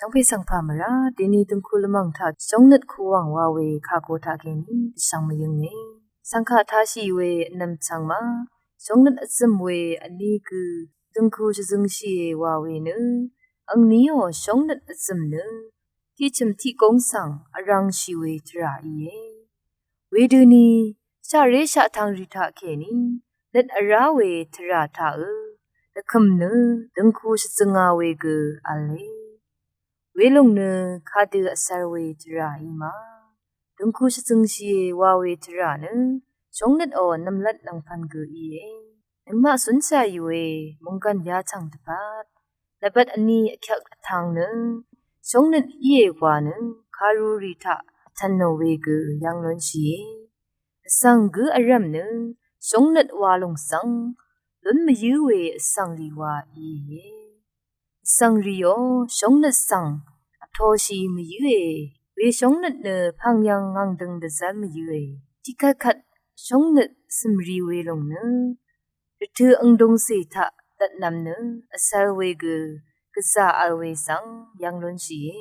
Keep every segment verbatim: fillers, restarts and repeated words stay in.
Angpè svng pà mvrá deni døngku lvmv̀ng taq shóngnøt kuwàng wa we kàgo taq kèní dvshvng mvyǿnge. Svng kaq tashì we vnvm chvng ma shóngnøt vzø̀m we vní gø døngku shvzøngshìe wa we nø angníò shóngnøt vzø̀m nø tiqchø̀m tiqgóng svng vrvngshì we tvrà íe. Wedøni shaqré shaqtvng rì taq kèní nøt vrá we tvrà taqø dvkø̀m nø døngku shvzønga we gø v̄le. Welòng nø kadø vsvr we tvrà í ma døngku shvzøngshìe wa we tvrà nø shóngnøtò nv̀mlat nvngpv̄n gø íe. Nøngmaq cúnshàì we mònggv̀n yachv̀ng dvpvt nvbat vní vkyvk vtvng nø shóngnøt íe wa nø karurì taq vtv̀nò we gø yv́ng lúnshìe. Vsvng gǿ vrv̀m nø shóngnøt wa lòng svng lún mvyǿ we vsvng rì wa íe. Vsvng rìò shóngnøt svng vtoshì mvyǿe. We shóngnøt nø pv̀ng yv̀ng ngv̀ngdøng dvzv́r mvyǿe. Tiqkvtkvt shóngnøt cø̀mri we lòng nø rvtø̄ angdungcè taq dvtnvm nø vsvr we gø gvzà vl we svng yv́ng lúnshìe.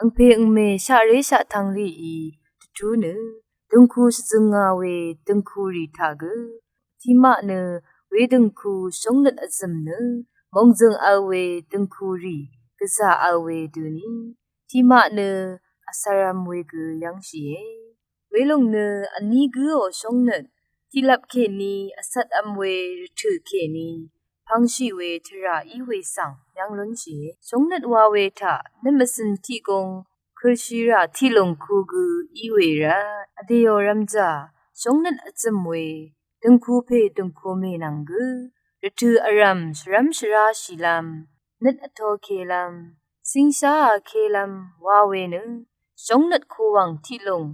Angpè angmè shaqré shaqtvng rìí dvtú nø døngku shvzønga we døngku rì taq gø tiqmaq nø wedøngku shóngnøt vzø̀m nø mòngzøng vl we døngku rì gvzà vl we døni tiqmaq nø vsvr vm we gø yv́ngshìe. Welòng nø vní gǿò shóngnøt tiqlap kèní vsvt vm we rvtø̀ kèní pvngshì we tvrà í we svng yv́ng lúnshìe. Shóngnøt wa we taq nøt mvcø̀n tiqgōng kølshìrà tiqlùng ku gø í we rvt vdèò rvmjà shóngnøt vzø̀m we døngku pè døngku mè nvng gø rvtø̀ vrv̀m shvrv́m shvráshìlv́m nøt vtōkèlv́m cíngsháakèlv́m wa we nø shóngnøt kuwàng tiqlùng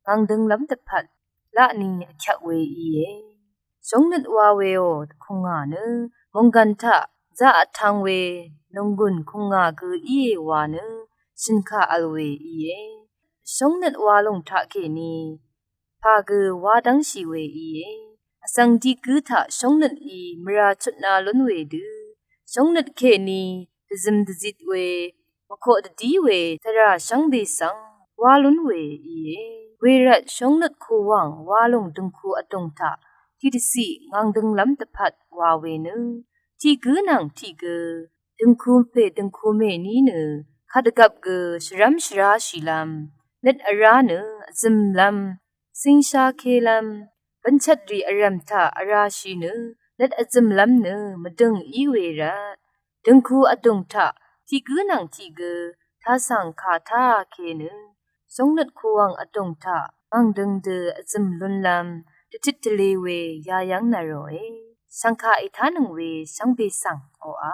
ngv̀ngdønglv́m dvpvt laqni vkyvk we íe. Shóngnøt wa weò kùngà nø mònggv̀n taq zaq vtvng we nònggùn kùngà gø íe wa nø shø̀nkà vl we íe. Shóngnøt wa lòng taq kèní pà gø wá dv́ngshì we íe. Vsvng tiq gǿ taq shóngnøt í mvrà chutna lún we dø shóngnøt kèní dvzø̀m dvzit we mvkoq dvdí we tvrà shvngbe svng wá lún we íe. Wervt shóngnøt kuwàng wá lòng døngku vdùng taq tiqdvciq ngv̀ngdønglv́m dvpvt wa we nø tiq gǿ nvng tiq gø døngku pè døngku mèní nø kadvgvp gø shvrv́m shvráshìlv́m nøt vrá nø vzø̀mlv́m cíngshákèlv́m bvnchvtrì vrv̀m taq vrāshì nø nøt vzø̀mlv́m nø mvdø̀ng í we rvt døngku vdùng taq tiq gǿ nvng tiq gø tasv̀ng kà táakè nø shóngnøt kuwàng vdùng taq ngv̀ngdøng dø vzø̀m lúnlv́m dvtit tvlē we yayv́ng nvròe. Shv̀ngkà ètánøng we shvngbe svng oqà